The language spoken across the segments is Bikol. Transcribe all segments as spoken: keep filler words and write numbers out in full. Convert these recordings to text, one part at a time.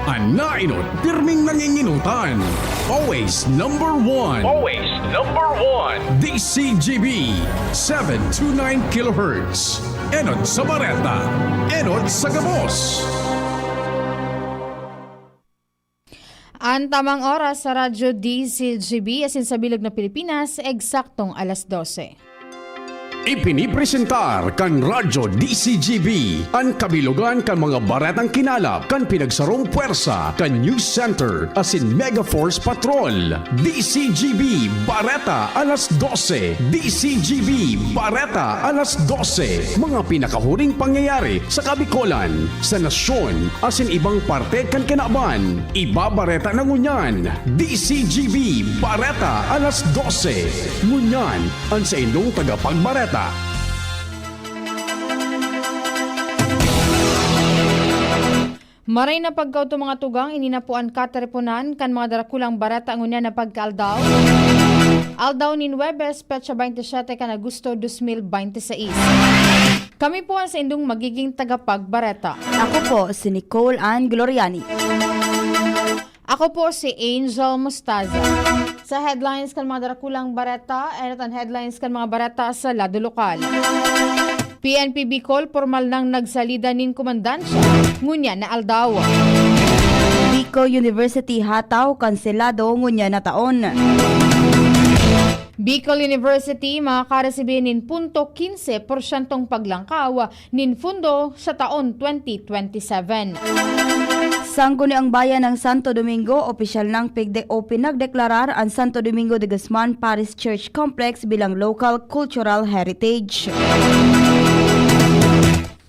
An naenot, pirming nanginginutan. Always number one. Always number one. D C G B, seven two nine kilohertz. Enot sa bareta, enot sa gabos. An tamang oras sa Radyo D C G B asin sa bilog na Pilipinas, eksaktong alas dose. Ipinipresentar kan Radyo D C G B an kabilogan kan mga baretang kinalap kan pinagsarong pwersa kan News Center asin Mega Force Patrol. D C G B Bareta alas dose. D C G B Bareta alas dose. Mga pinakahuring pangyayari sa Kabikolan, sa nasyon, asin ibang parte kan kinaban. Ibabareta na ngunyan. D C G B Bareta alas dose. Ngunyan, an saindong tagapagbareta. Maray na pagkaudto, mga tugang, ini na po an katiriponan kan mga darakulang bareta ngunyan na pagkaaldaw. Aldaw nin Huwebes, petsa twenty-seven kan Agosto dos mil twenty-six. Kami po an saindong magiging tagapagbareta. Ako po si Nicole Ann Gloriani. Ako po si Angel Mostaza. Sa headlines kan mga darakulang bareta, enot an headlines kan mga bareta sa lado lokal. P N P Bicol, pormal nang nagsalida nin komandansya ngunyan na aldaw. Bicol University Hataw, kanselado ngunyan na taon. Bicol University makakaresibi nin punto kinse porsyentong paglangkaw nin fundo sa taon twenty twenty-seven. Sangguniang Bayan ng Santo Domingo, opisyal nang pigde-, o pinagdeklarar an Santo Domingo de Guzman Parish Church Complex bilang Local Cultural Heritage.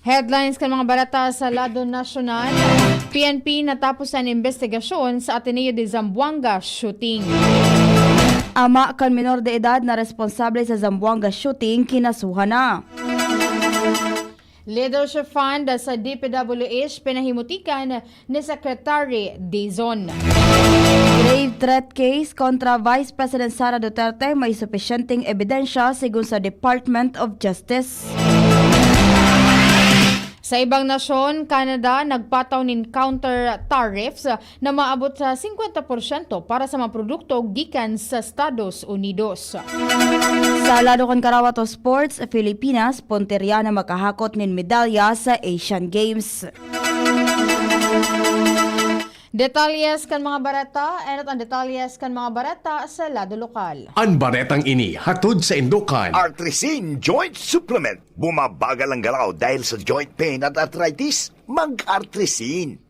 Headlines kan mga bareta sa lado nasyonal. P N P natapos an imbestigasyon sa Ateneo de Zamboanga shooting. Ama kan minor de edad na responsable sa Zamboanga shooting, kinasuhan na. Leadership Fund sa D P W H pinahimutikan ni Secretary Dizon. Grave threat case kontra Vice President Sara Duterte, may supisyenteng ebidensya, sigon sa Department of Justice. Sa ibang nasyon, Canada nagpataw nin counter tariffs na maabot sa singkwenta porsyento para sa mga produkto gikan sa Estados Unidos. Sa lado kan karawat o sports, Pilipinas, puntirya na makahakot nin medalya sa Asian Games. Detalles kan mga bareta, enot an detalles kan mga bareta sa lado lokal. An baretang ini hatod saindo kan Artrisin Joint Supplement. Bumabagal ang galaw dahil sa joint pain at arthritis? Mag-Artrisin.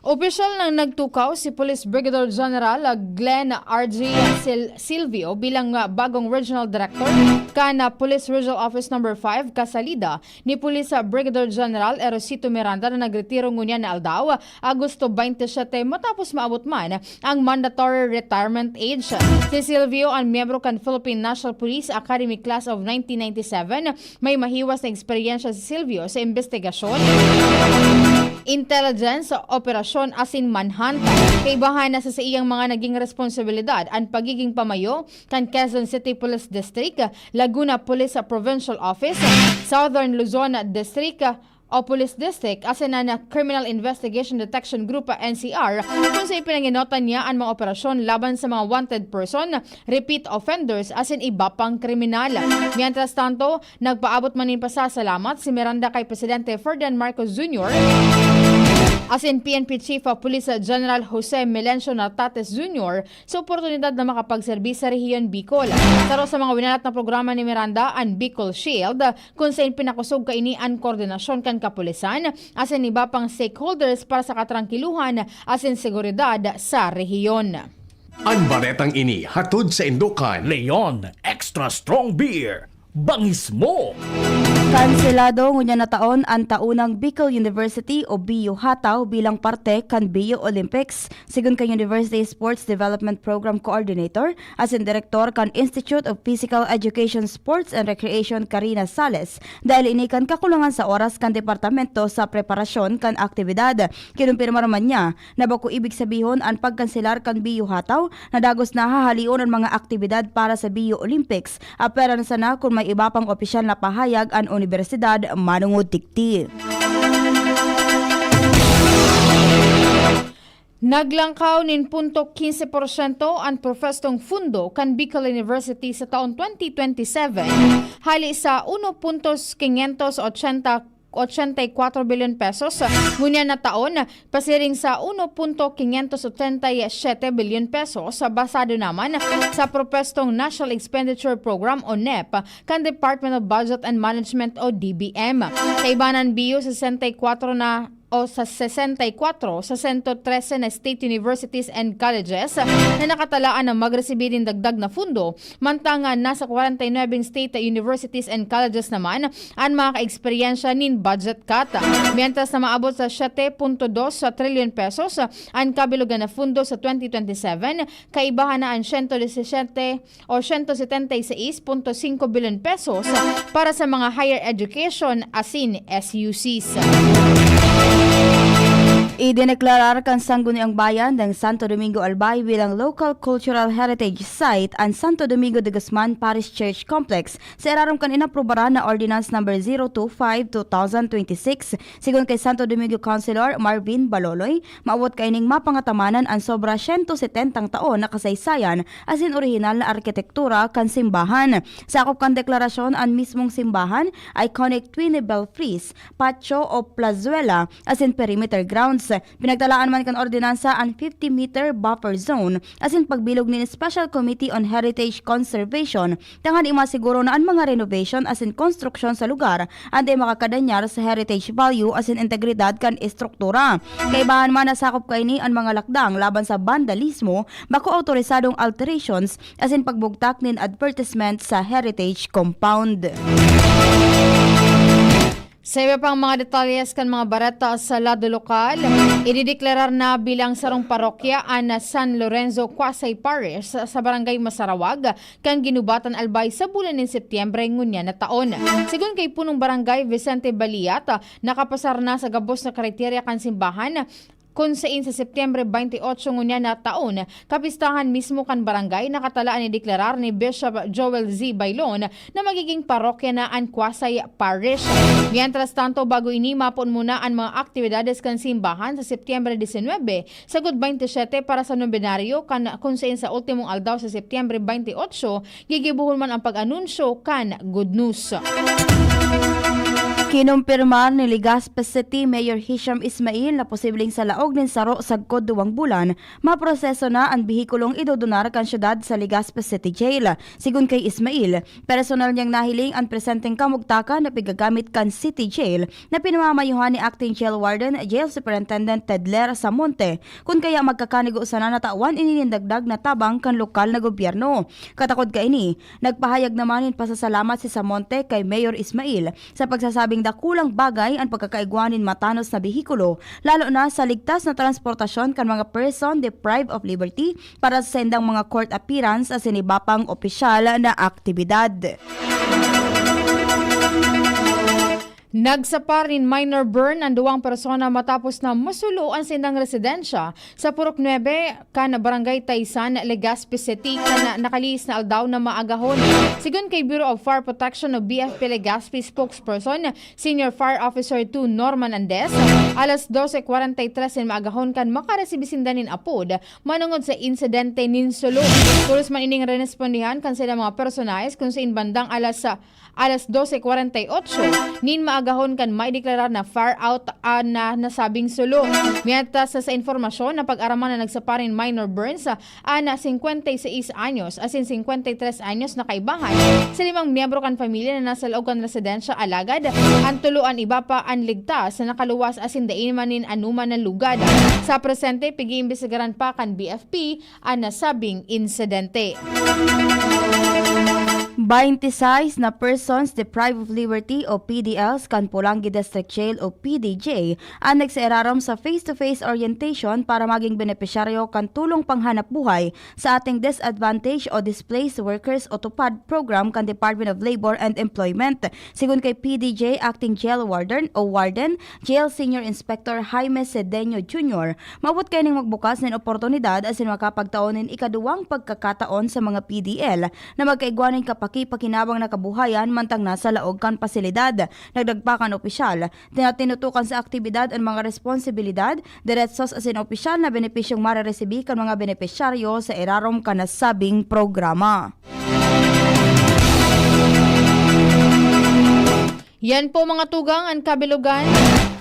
Opisyal nang nagtukaw si Police Brigadier General Glenn R G Sil-, Silvio bilang, ah, bagong Regional Director kan, ah, Police Regional Office Number five, kasalida ni Police, ah, Brigadier General Erosito Miranda na nagretiro ngunyan na aldaw, Agosto twenty-seven, matapos maabot man ang mandatory retirement age. Si Silvio an miyembro kan Philippine National Police Academy Class of nineteen ninety-seven. May mahiwas na eksperyensya si Silvio sa imbestigasyon, intelligence, operasyon asin manhunt. Kaibahan na sa saiyang mga naging responsibilidad an pagiging pamayo kan Quezon City Police District, Laguna Police Provincial Office, Southern Luzon District o Police District, asin an Criminal Investigation Detection Group, N C R, kung sa ipinanginotan niya an mga operasyon laban sa mga wanted person, repeat offenders, asin iba pang kriminal. Mientras tanto, nagpaabot man nin pasasalamat si Miranda kay Presidente Ferdinand Marcos Junior asin P N P Chief of Police General Jose Melencio Nartates Junior sa oportunidad na makapagserbi sa Rehiyon Bicol. Saro sa mga winalat na programa ni Miranda, an Bicol Shield, kun sain pinakosog kaini an koordinasyon kan kapulisan asin iba pang stakeholders para sa katrangkiluhan asin seguridad sa rehiyon. An baretang ini hatod saindo kan Leon Extra Strong Beer. Bangis mo! Kanselado ngunyan na taon an taunang Bicol University o B U Hataw bilang parte kan B U Olympics. Sigon kan University Sports Development Program Coordinator asin Direktor kan Institute of Physical Education, Sports and Recreation, Karina Sales, dahil ini kan kakulangan sa oras kan departamento sa preparasyon kan aktibidad. Kinumpirmar man niya na bako ibig sabihon an pagkanselar kan B U Hataw na dagos na hahaleon an mga aktibidad para sa B U Olympics. Apwera na sana kun may iba pang opisyal na pahayag an unibersidad manongod digdi. Naglangkaw nin punto quince porsyento an propwestong fundo kan Bicol University sa taon twenty twenty-seven, hali sa uno punto quinientos ochenta ochenta y cuatro bilyon pesos ngunyan na taon, pasiring sa uno punto quinientos ochenta y siete bilyon pesos, basado naman sa propwestong National Expenditure Program o nep kan Department of Budget and Management o D B M. Kaibanan biyo sa sesenta y kuwatro na o sa sesenta y kuwatro sa sento trese na state universities and colleges na nakatalaan na magresibi nin dagdag na fundo, mantang nasa kwarenta y nuwebeng state universities and colleges naman an makakaeksperyensya nin budget cut. Mientras na maabot sa siete punto dos sa trilyon pesos an kabilugan na fundo sa twenty twenty-seven, kaibahan na an siyento disisiyete o siyento setenta y seis punto singko bilyon pesos para sa mga higher education asin S U Cs. Idineklarar kan Sangguniang Bayan nin Santo Domingo Albay bilang Local Cultural Heritage Site an Santo Domingo de Guzman Parish Church Complex sa irarom kan inaprubaran na Ordinance Number zero two five two thousand twenty-six. Sigon kay Santo Domingo Councilor Marvin Baloloy, maawot kaining mapangatamanan an sobra siyento setentang taon na kasaysayan asin orihinal na arkitektura kan simbahan. Sakop kan deklarasyon an mismong simbahan, iconic twin belfries, patio o plazuela, asin perimeter grounds. Pinagtalaan man kan ordinansa an fifty meter buffer zone asin pagbilog nin Special Committee on Heritage Conservation tanganing masiguro na an mga renovation asin konstruksyon sa lugar an dai makakadanyar sa heritage value asin integridad kan estruktura. Kaibahan man na sakop kaini an mga lakdang laban sa vandalismo, bako awtorisadong alterations, asin pagbugtak nin advertisement sa heritage compound. Sa iba pang mga detalles kan mga bareta sa lado lokal, idideklarar na bilang sarong parokya an San Lorenzo Quasi Parish sa Barangay Masarawag kan Guinobatan, Albay sa bulan nin Setyembre ngunyan na taon. Sigon kay Punong Barangay Vicente Baliat, nakapasar na sa gabos na kriterya kan simbahan, kun sain sa Setyembre twenty-eight ngunyan na taon, kapistahan mismo kan barangay, nakatala an ideklarar ni Bishop Joel Z. Bailon na magiging parokya na an Quasi Parish. Mientras tanto, bago ini, mapoon muna an mga aktibidades kan simbahan sa Setyembre disinwebe, sagkod baynte siyete para sa nobenaryo, kan kun sain sa ultimong aldaw sa Setyembre baynte otso, gigibohon man ang pag-anunsyo kan Good News. Kinumpirmar ni Legazpi City Mayor Hisham Ismail na posibleng sa laog nin saro sagkod duwang bulan, maproseso na an behikulong idodonar kan syudad sa Legazpi City Jail. Sigon kay Ismail, personal niyang nahiling an presenteng kamugtakan na pigagamit kan City Jail na pinamamayohan ni Acting Jail Warden Jail Superintendent Tedler Samonte. Kun kaya magkakanigo sana na tawan ini nin dagdag na tabang kan lokal na gobyerno. Katakod kaini, nagpahayag naman nin pasasalamat si Samonte kay Mayor Ismail sa pagsasabing dakulang bagay an pagkakaigwa nin matanos na behikulo, lalo na sa ligtas na transportasyon kan mga person deprived of liberty para sa saindang mga court appearance asin iba pang opisyal na aktibidad. Nagsapar nin minor burn an duwang persona matapos na masulo an saindang residensya sa Purok nuebe kan Barangay Taysan, Legazpi City, kan nakalihis na aldaw na maagahon. Sigon kay Bureau of Fire Protection o B F P Legazpi spokesperson, Senior Fire Officer two Norman Andes, alas dose kwarenta y tres nin maagahon kan makaresibi sinda nin apod manongod sa insidente nin sulo. Pulos man ining rerespondihan kan saindang mga personahes kun sain bandang alas sa alas dose kwarenta y otso nin maagahon kan maideklarar na fire out an, ah, nasabing sulo. Mientras sa, sa informasyon, napag-araman na nagsapar nin minor burns, ah, an singkwenta y seis anyos asin singkwenta y tres anyos na kaibahan sa limang miyembro kan pamilya na nasa laog kan residensya, alagad an tulo an iba pa an ligtas na nakaluwas asin dai man nin anoman na lugad. Sa presente, pig-iimbestigaran pa kan B F P an nasabing insidente. Baynte sais na persons deprived of liberty o P D Ls kan Polangui District Jail o P D J an nagsairarom sa face-to-face orientation para maging benepisyaryo kan tulong panghanap buhay sa ating disadvantaged o displaced workers o TUPAD program kan Department of Labor and Employment. Sigon kay P D J Acting Jail Warden o Warden, Jail Senior Inspector Jaime Cedeño Junior, maabot kaining magbukas nin oportunidad asin makapagtao nin ikaduwang pagkakataon sa mga P D L na magkaigwa nin kapaki- ipakinabang na kabuhayan mantang nasa laog kan pasilidad. Nagdagpakan opisyal, tinatinutukan sa aktibidad an mga responsibilidad, diretsos asin opisyal na benepisyong mareresibi kan mga benepisyaryo sa irarom kan nasabing programa. Yan po, mga tugang, an kabilogan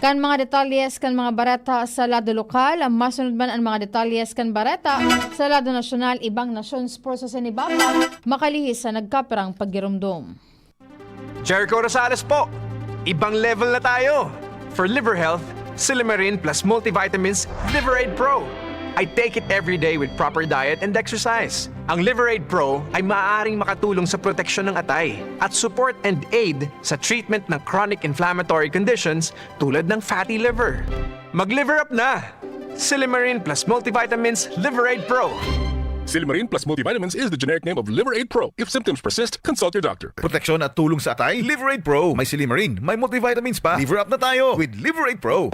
kan mga detalyes kan mga bareta sa lado lokal. Masunod man an mga detalyes kan bareta sa lado nasyonal, ibang nasyon, sports asin iba pa, makalihis sa nagkapirang paggiromdom. Jericho Rosales po! Ibang level na tayo! For liver health, Silymarin plus multivitamins Liver Aid Pro. I take it every day with proper diet and exercise. Ang Liver Aid Pro ay maaaring makatulong sa proteksyon ng atay at support and aid sa treatment ng chronic inflammatory conditions tulad ng fatty liver. Mag-liver up na! Silymarin plus multivitamins Liver Aid Pro. Silymarin plus multivitamins is the generic name of Liver Aid Pro. If symptoms persist, consult your doctor. Proteksyon at tulong sa atay, Liver Aid Pro. May silymarin, may multivitamins pa. Liver up na tayo with Liver Aid Pro.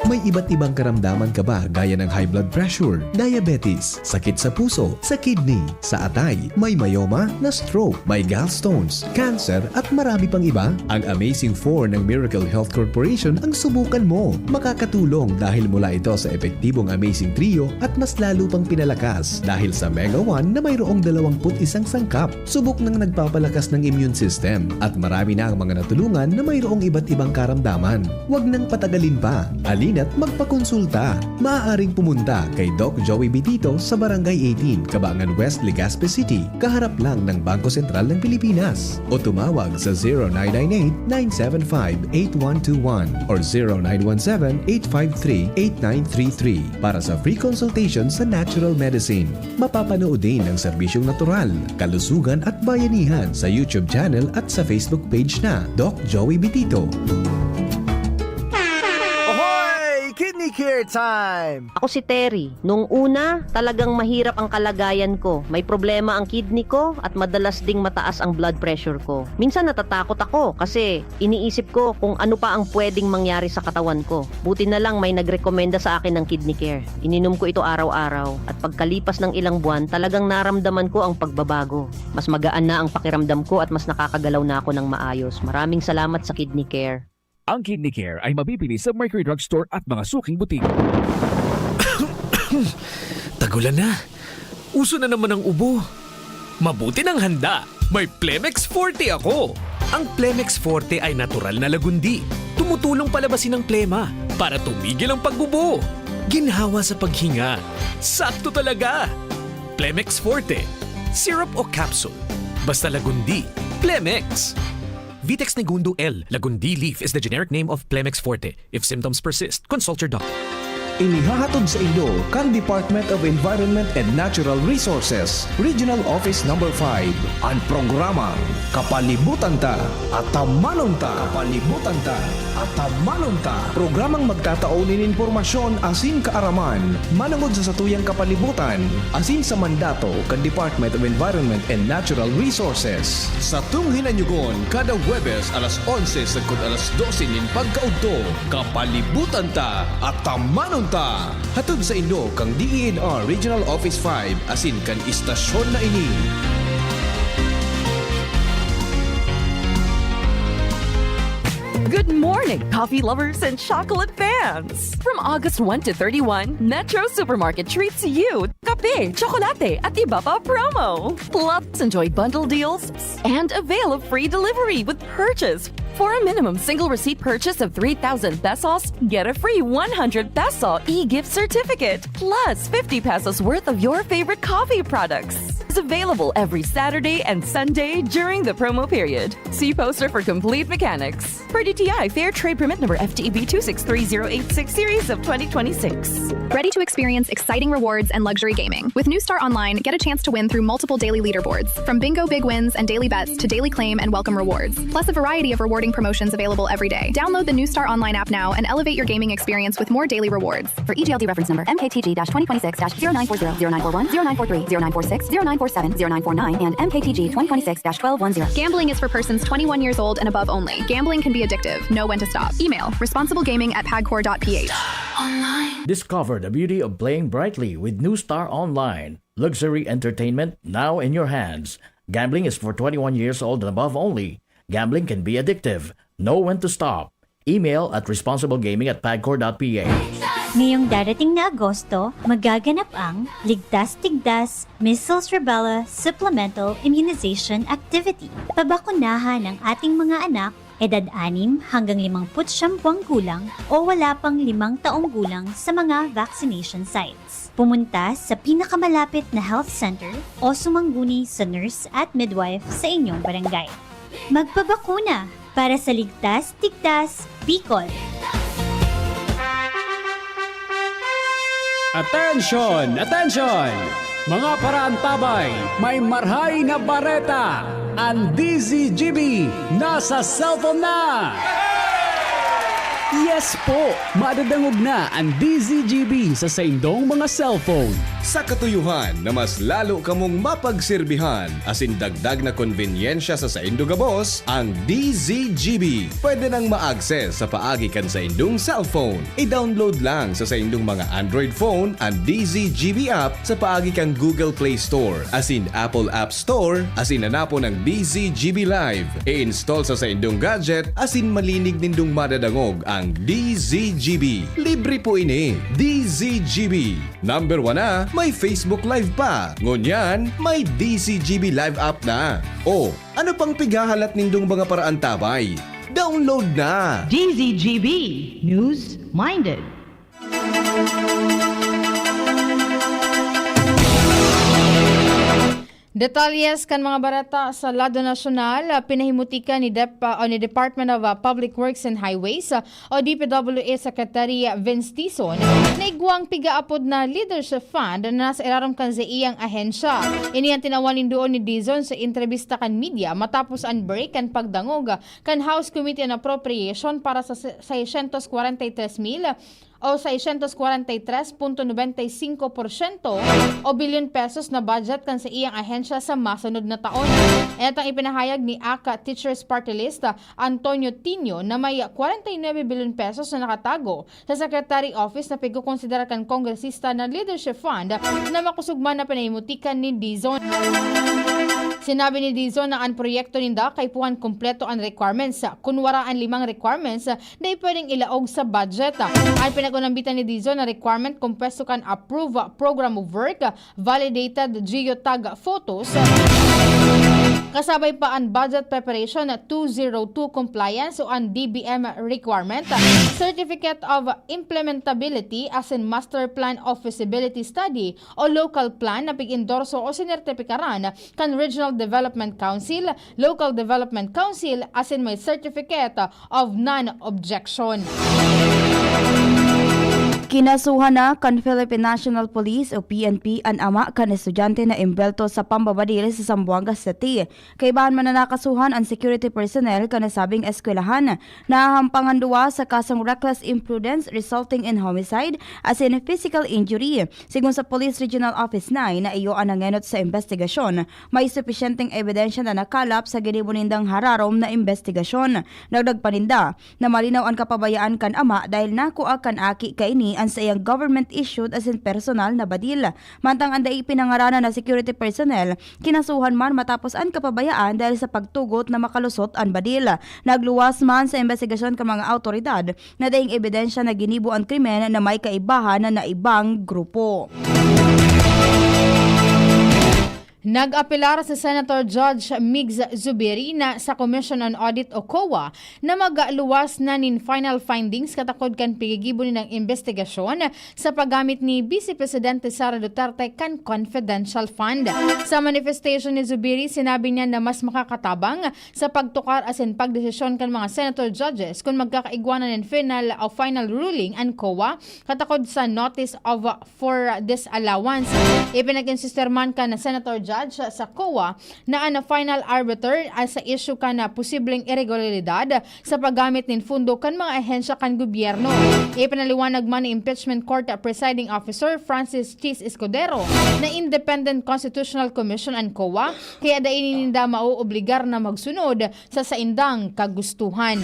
May iba't ibang karamdaman ka ba gaya ng high blood pressure, diabetes, sakit sa puso, sa kidney, sa atay, may myoma, na-stroke, may gallstones, cancer at marami pang iba? Ang Amazing four ng Miracle Health Corporation ang subukan mo. Makakatulong dahil mula ito sa epektibong Amazing Trio at mas lalo pang pinalakas dahil sa Mega one na mayroong dalawampu't isang sangkap. Subok nang nagpapalakas ng immune system at marami na ang mga natulungan na mayroong iba't ibang karamdaman. Huwag nang patagalin pa. Halina't magpakonsulta. Maaaring pumunta kay Doc Joey Bitito sa Barangay eighteen, Cabangan West, Legazpi City, kaharap lang ng Bangko Sentral ng Pilipinas. O tumawag sa zero nine nine eight, nine seven five, eight one two one or zero nine one seven, eight five three, eight nine three three para sa free consultation sa natural medicine. Mapapanood din ang serbisyong natural, kalusugan at bayanihan sa YouTube channel at sa Facebook page na Doc Joey Bitito. Ahoy! Kidney Care Time! Ako si Terry. Nung una, talagang mahirap ang kalagayan ko. May problema ang kidney ko at madalas ding mataas ang blood pressure ko. Minsan natatakot ako kasi iniisip ko kung ano pa ang pwedeng mangyari sa katawan ko. Buti na lang may nagrekomenda sa akin ng Kidney Care. Ininom ko ito araw-araw at pagkalipas ng ilang buwan, talagang naramdaman ko ang pagbabago. Mas magaan na ang pakiramdam ko at mas nakakagalaw na ako ng maayos. Maraming salamat sa Kidney Care. Ang Kidney Care ay mabibili sa Mercury Drug Store at mga suking butika. Tagulan na. Uso na naman ang ubo. Mabuti nang handa. May Plemex Forte ako. Ang Plemex Forte ay natural na lagundi. Tumutulong palabasin ang plema para tumigil ang pag-ubo. Ginhawa sa paghinga. Sakto talaga. Plemex Forte. Syrup o capsule. Basta lagundi. Plemex. Vitex Negundo L. Lagundi leaf is the generic name of Plemex Forte. If symptoms persist, consult your doctor. Inihahatod sa inyo kan Department of Environment and Natural Resources, Regional Office Number five, an programang Kapalibutan Ta, Atamanon Ta. Kapalibutan Ta, Atamanon Ta. Programang magtatao nin impormasyon asin kaaraman manongod sa satuyang kapalibutan asin sa mandato kan Department of Environment and Natural Resources. Satong hinanyugon kada Huwebes alas onse sagkod alas dose nin pagkaudto. Kapalibutan Ta, Atamanon Ta! Hatod sa inyo kan D E N R Regional Office five asin kan istasyon na ini. Good morning, coffee lovers and chocolate fans! From August one to thirty-one, Metro Supermarket treats you kape, tsokolate, at iba pa promo. Plus, enjoy bundle deals and avail of free delivery with purchase. For a minimum single receipt purchase of three thousand pesos, get a free one hundred peso e-gift certificate plus fifty pesos worth of your favorite coffee products. Is available every Saturday and Sunday during the promo period. See poster for complete mechanics. Per D T I, fair trade permit number F T E B two six three zero eight six series of twenty twenty-six. Ready to experience exciting rewards and luxury gaming? With New Star Online, get a chance to win through multiple daily leaderboards, from bingo big wins and daily bets to daily claim and welcome rewards, plus a variety of rewarding promotions available every day. Download the New Star Online app now and elevate your gaming experience with more daily rewards. For E G L D reference number M K T G dash twenty twenty-six dash zero nine four zero, zero nine four one, zero nine four three, zero nine four six, zero nine four seven, zero nine four nine, and M K T G twenty twenty-six dash twelve one zero. Gambling is for persons twenty-one years old and above only. Gambling can be addictive. Know when to stop. Email responsiblegaming at pagcor dot P H. Discover the beauty of playing brightly with New Star Online. Luxury entertainment now in your hands. Gambling is for twenty-one years old and above only. Gambling can be addictive. Know when to stop. Email at responsiblegaming at pagcor dot p h. Ngayong darating na Agosto, magaganap ang Ligtas Tigdas Measles Rubella Supplemental Immunization Activity. Pabakunahan ang ating mga anak, edad anim hanggang limangput siyam buwang gulang o wala pang limang taong gulang sa mga vaccination sites. Pumunta sa pinakamalapit na health center o sumangguni sa nurse at midwife sa inyong barangay. Magpabakuna para sa Ligtas Tigdas Bicol. Attention! Attention! Mga paraantabay, may marhay na bareta! Ang D Z G B nasa cellphone na! Yes po! Madadangog na ang D Z G B sa saindong mga cellphone. Sa katuyuhan na mas lalo kamong mapagserbihan asin dagdag na konbenyensya sa saindo gabos, ang D Z G B pwede nang ma-access sa paagi kan saindong cellphone. I-download lang sa saindong mga Android phone ang D Z G B app sa paagi kan Google Play Store asin Apple App Store asin hanapon ang D Z G B Live. I-install sa saindong gadget asin malinig nindong madadangog ang D Z G B. Libre po ini. D Z G B. Number one na, may Facebook Live pa. Ngunyan, may D Z G B Live app na. O, ano pang pighahalat nindong mga paraantabay? Download na! D Z G B. News Minded. Detalles kan mga bareta sa lado nasyonal, ah, pinahimutikan ni Dep-, ah, o ni Department of, ah, Public Works and Highways, ah, o D P W H Secretary Vince Dizon, na igwang piga-apod na Leadership Fund na nasa irarom kan saiyang ahensya. Ini an tinawan nin duon ni Dizon sa entrebista kan media matapos an break kan pagdangog kan House Committee on Appropriation para sa se-, seiscientos kwarenta y tres mil o seiscientos kwarenta y tres punto nobenta y singko porsyento o bilyon pesos na budget kan saiyang ahensya sa masunod na taon. Etang ipinahayag ni aka Teachers Party List, Antonio Tinio, na may kwarenta y nuebe bilyon pesos na nakatago sa Secretary Office na pigkokonsidera kan kongresista na Leadership Fund na makosog man na pinahimutikan ni Dizon. Sinabi ni Dizon na an proyekto ninda kaipuhan kompleto an requirements. Kun wara an limang requirements, dai pwedeng ilaog sa budget. An pinag-unambitan ni Dizon na requirement kompuesto kan approved program of work, validated geotag photos, kasabay pa an budget preparation two zero two compliance o an D B M requirement, certificate of implementability asin master plan of feasibility study o local plan na pig-endorso o sinertipikaran kan Regional Development Council, Local Development Council asin may certificate of non-objection. Kinasuhan na kan Philippine National Police o P N P an ama kan estudyante na embwelto sa pambabadil sa Zamboanga City. Kaibahan man na nakasuhan an security personnel kan nasabing eskwelahan. Nahahampang an duwa sa kasong reckless imprudence resulting in homicide asin physical injury. Sigon sa Police Regional Office nine na iyo an nangenot sa imbestigasyon, may supisyenteng ebidensya na nakalap sa ginibo nindang hararom na imbestigasyon. Dagdag pa ninda na malinaw an kapabayaan kan ama dahil nakua kan aki kaini an saiyang government-issued asin personal na badil. Mantang an dai pinangaranan na security personnel, kinasuhan man matapos an kapabayaan dahil sa pagtugot na makalusot an badil. Nagluwas man sa imbestigasyon kan mga awtoridad na daing ebidensya na ginibo an krimen na may kaibahan na ibang grupo. Nag-apelar si Senator Judge Migs Zubiri na sa Commission on Audit o COA na magluwas na nin final findings katakod kan piggigibo nindang imbestigasyon sa paggamit ni Vice Presidente Sara Duterte kan confidential fund. Sa manifestation ni Zubiri, sinabi niya na mas makakatabang sa pagtukar asin pagdesisyon kan mga senator judges kun magkakaigwa na nin final o final ruling an COA katakod sa notice of for disallowance. Ipinag-insister man kan senator judge sa COA na an final arbiter sa isyu kan posibleng iregularidad sa paggamit nin fundo kan mga ahensya kan gobyerno. Ipinaliwanag man ni Impeachment Court Presiding Officer Francis Chis Escudero na independent constitutional commission an COA, kaya dai ninda maoobligar na magsunod sa saindang kagustuhan.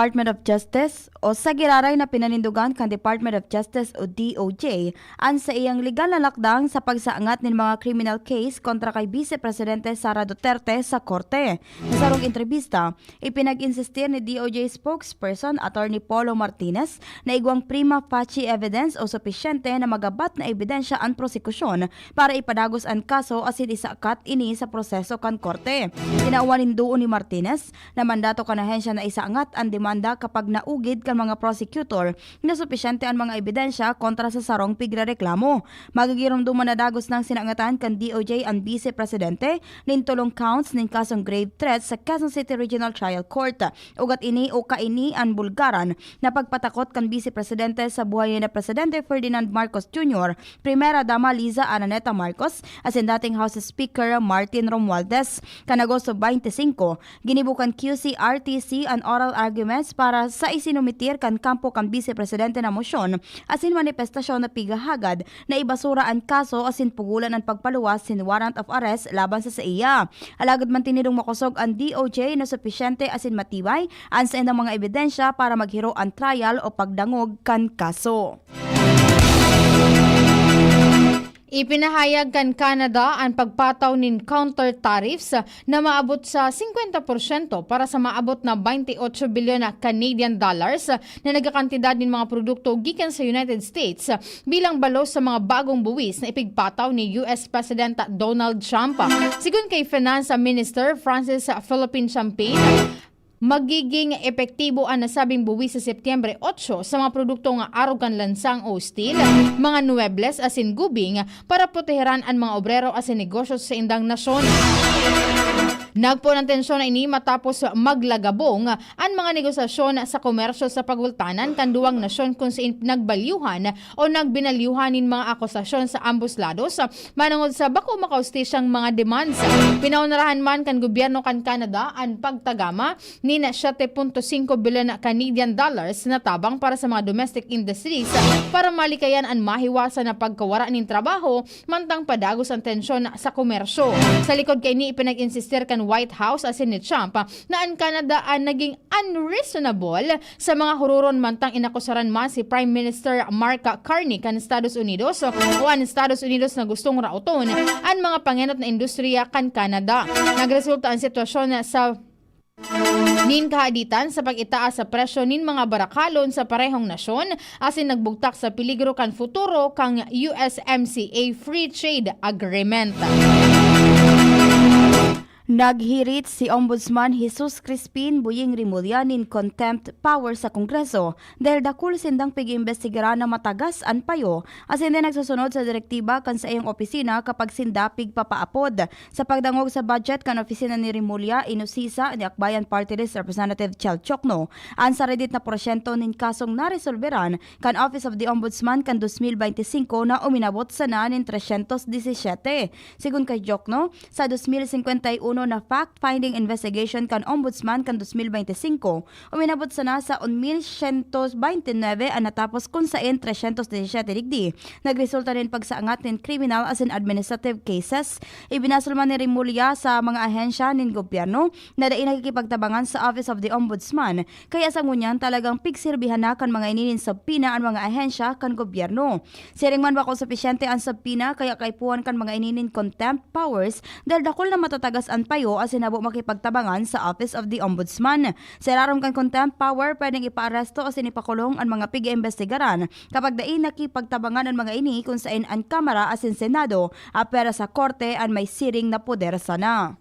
Department of Justice o sa giraray na pinanindugan kan Department of Justice o D O J an saiyang legal na lakdang sa pagsaangat nin mga criminal case kontra kay Vice Presidente Sara Duterte sa korte. Sa sarong entrebista, ipinag-insistir ni D O J spokesperson Attorney Polo Martinez na igwang prima facie evidence o supisyente na magabat na ebidensya an prosekusyon para ipadagos an kaso asin isakat ini sa proseso kan korte. Tinawan nin duon ni Martinez na mandato kan ahensya na isaangat an demanda kapag naugid kan mga prosecutor na supisyente an mga ebidensya kontra sa sarong pigrereklamo. Magigiromdoman na dagos nang sinangatan kan D O J an Vice Presidente nin tolong counts nin kasong grave threats sa Quezon City Regional Trial Court. Ugat ini o kaini an bulgaran na pagpatakot kan Vice Presidente sa buhay ni Presidente Ferdinand Marcos Junior, Primera Dama Liza Araneta Marcos, asin dating House Speaker Martin Romualdez. Kan Agosto twenty-five, ginibo kan Q C R T C an oral arguments para sa isinumitir kan kampo kan Vice Presidente na mosyon asin manifestasyon na pighahagad na ibasura an kaso asin pugolan an pagpaluwas sin warrant of arrest laban sa saiya. Alagad mantinidong makosog an D O J na supisyente asin matibay an saindang mga ebidensya para maghiro an trial o pagdangog kan kaso. Ipinahayag kan Canada an pagpataw nin counter tariffs na maabot sa singkwenta porsyento para sa maabot na twenty-eight bilyon na Canadian dollars na nagkakantidad nin mga produkto gikan sa United States bilang balos sa mga bagong buwis na ipigpataw ni U S President Donald Trump. Sigon kay Finance Minister Francis Philippine Champagne, magiging epektibo an nasabing buwis sa Setyembre otso sa mga produkto nga arog kan lansang o steel, mga muebles asin gubing para proteheran an mga obrero asin negosyo sa indang nasyon. Nagpoon an tensyon na ini matapos maglagabong an mga negosasyon sa komersyo sa pagultanan kan duwang nasyon, kun sain nagbalyuhan o nagbinalyuhan nin mga akusasyon sa ambos lados manongod sa bako makaustisyang mga demands. Pinaonerahan man kan gobyerno kan Canada an pagtagama nin siyete punto singko bilyon na Canadian dollars na tabang para sa mga domestic industries para malikayan an mahiwasan na pagkawara nin trabaho mantang padagos an tensyon sa komersyo. Sa likod kaini, ipinag-insistir kan White House asin ni Trump na an Canada an naging unreasonable sa mga huroron mantang inakusaran man si Prime Minister Mark Carney kan Estados Unidos o an Estados Unidos na gustong raoton an mga pangenot na industriya kan Canada. Nagresulta an sitwasyon sa nin kahaditan sa pag-itaas sa presyo nin mga barakalon sa parehong nasyon asin nagbugtak sa peligro kan futuro kan U S M C A Free Trade Agreement. Naghirit si Ombudsman Jesus Crispin Buying Remulla nin contempt power sa Kongreso dahil dakul sindang pig-iimbestigaran na matagas an payo asin di nagsusunod sa direktiba kan saiyang opisina kapag sinda pigpapaapod. Sa pagdangog sa budget kan opisina ni Remulla, inusisa ni Akbayan Party List Representative Chel Chocno an saridit na porsyento nin kasong naresolberan kan Office of the Ombudsman kan dos mil bente singko na uminabot sana nin tresyentos disisete. Sigon kay Chocno, sa dos mil singkwenta y uno na fact-finding investigation kan Ombudsman kan dos mil bente singko, uminabot sana sa un mil syentos bente nuebe an natapos, kun saen tresyentos disisete digdi nagresulta nin pagsaangat nin kriminal asin administrative cases. Ibinasol man ni Remulla sa mga ahensya nin gobyerno na dai nakikipagtabangan sa Office of the Ombudsman, kaya sa ngunyan talagang pigsirbihan na kan mga ini nin subpoena an mga ahensya kan gobyerno. Siring man, bako supisyente an subpoena, kaya kaipuhan kan mga ini nin contempt powers dahil dakul na matatagas an payo asin habo makipagtabangan sa Office of the Ombudsman. Sa irarom kan contempt power, pwedeng ipaaresto asin ipakulong an mga pig-iimbestigaran kapag dai nakipagtabangan an mga ini kun saen an Kamara asin Senado, apwera sa korte an may siring na poder sana.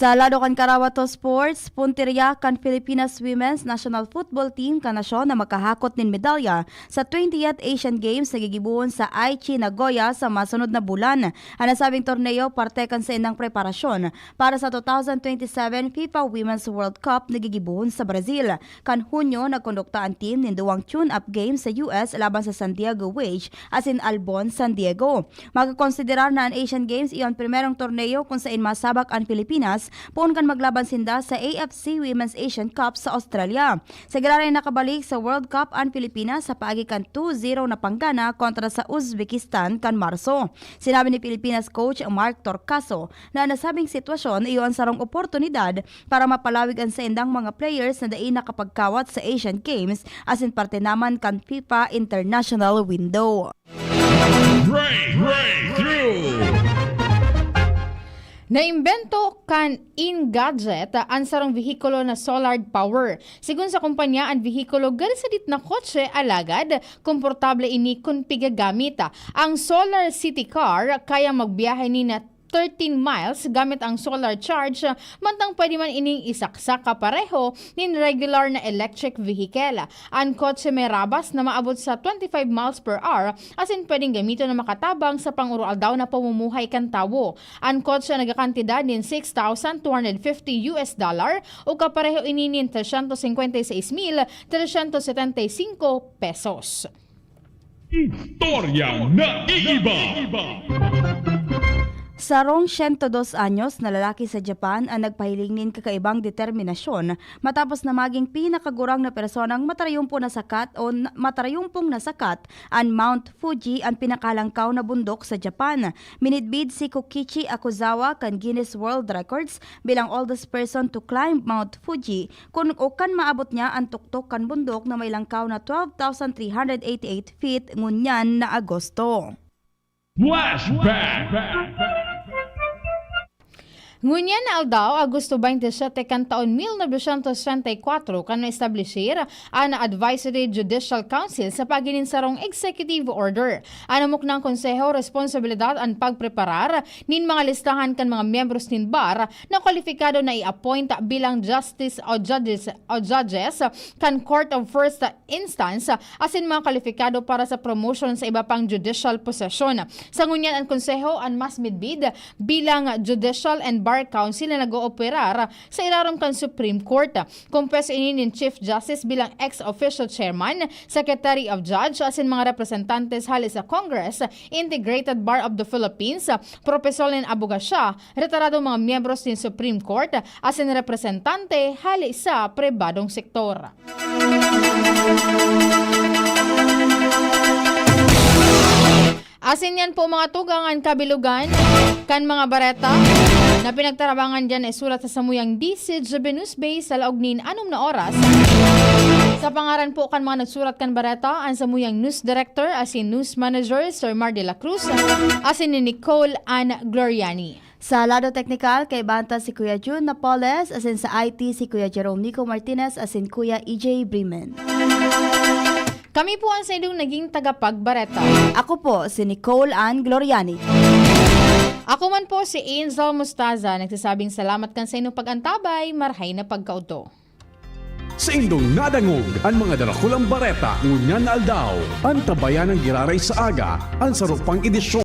Sa lado kan Karawato Sports, puntirya kan Filipinas Women's National Football Team kan nasyon na makahakot nin medalya sa twentieth Asian Games na gigibohon sa Aichi, Nagoya sa masunod na bulan. An nasabing torneo parte kan saindang preparasyon para sa two thousand twenty-seven FIFA Women's World Cup na gigibohon sa Brazil. Kan Hunyo, nagkondukta an team nin duwang tune-up games sa U S laban sa San Diego Wage asin Albon San Diego. Makakonsiderar na an Asian Games iyo an primerong torneo kun sain masabak an Pilipinas poon kan maglaban sinda sa A F C Women's Asian Cup sa Australia. Sa giraray nakabalik sa World Cup an Pilipinas sa paagi kan two zero na panggana kontra sa Uzbekistan kan Marso. Sinabi ni Pilipinas coach Mark Torcaso na nasabing sitwasyon iyo an sarong oportunidad para mapalawig an saindang mga players na dai nakapagkawat sa Asian Games asin parte naman kan FIFA International Window. Breakthrough! Naimbento kan Engadget an sarong vehikulo na solar power. Sigon sa kumpanya, an vehikulo gari sadit na kotse, alagad komportable ini kun pigagamit. Ang solar city car kayang magbiyahe nin thirteen miles gamit ang solar charge, mantang pwede man ining isaksak kapareho nin regular na electric vehicle. An kotse may rabas na maabot sa twenty-five miles per hour, asin pwedeng gamiton na makatabang sa pang-uroaldaw na pamumuhay kan tawo. An kotse nagakantidad nin six thousand two hundred fifty U S dollar o kapareho ini nin trescientos cincuenta y seis mil trescientos setenta y cinco pesos. Istoryang naiiba. Sarong siyento dos anyos na lalaki sa Japan ang nagpahiling nin kakaibang determinasyon matapos na maging pinakagurang na personang matarayumpo na sakat o na- matarayumpong nasakat an Mount Fuji, ang pinakalangkaw na bundok sa Japan. Minidbid si Kokichi Akuzawa kan Guinness World Records bilang oldest person to climb Mount Fuji kun o kan maabot niya an tuktok kan bundok na may langkaw na twelve thousand three hundred eighty-eight feet ngunyan na Agosto. Flashback! Ngunyan na aldaw, Agosto twenty-seven kan taon mil novecientos treinta y cuatro, kan naestablishir an Advisory Judicial Council sa paginin sarong executive order. An namuknang konseho, responsibilidad an pagpreparar nin mga listahan kan mga miyembros nin bar na kwalipikado na i-appoint bilang justice o judges, o judges kan Court of First Instance asin mga kwalipikado para sa promotion sa iba pang judicial position. Sa ngunyan, an konseho an mas midbid bilang Judicial and Bar Council na nag-ooperar sa irarom kan Supreme Court. Kompuesto ini nin Chief Justice bilang ex officio chairman, Secretary of Judge asin mga representantes hali sa Congress, Integrated Bar of the Philippines, propesor nin abogasya, retiradong mga miyembros nin Supreme Court asin representante hali sa pribadong sektor. Asin yan po, mga tugang, an kabilugan kan mga bareta na pinagtarabangan dyan na isulat sa samuyang D C G B News Base sa laog nin anom na oras. Sa pangaran po kan mga nagsurat kan bareta, an samuyang news director asin news manager, Sir Mar de la Cruz, asin ni Nicole Ann Gloriani. Sa lado teknikal, kaiba ta si Kuya Jun Napoles, asin sa I T si Kuya Jerome Nico Martinez asin Kuya E J Bremen. Kami po ang saindong naging tagapagbareta. Ako po si Nicole Ann Gloriani. Ako man po si Angel Mostaza, nagsasabing salamat kan saindong pag-antabay, marhay na pagkaudto. Saindong nadangog an mga darakulang bareta ngunyan na aldaw. Antabayan an giraray sa aga, an saro pang edisyon.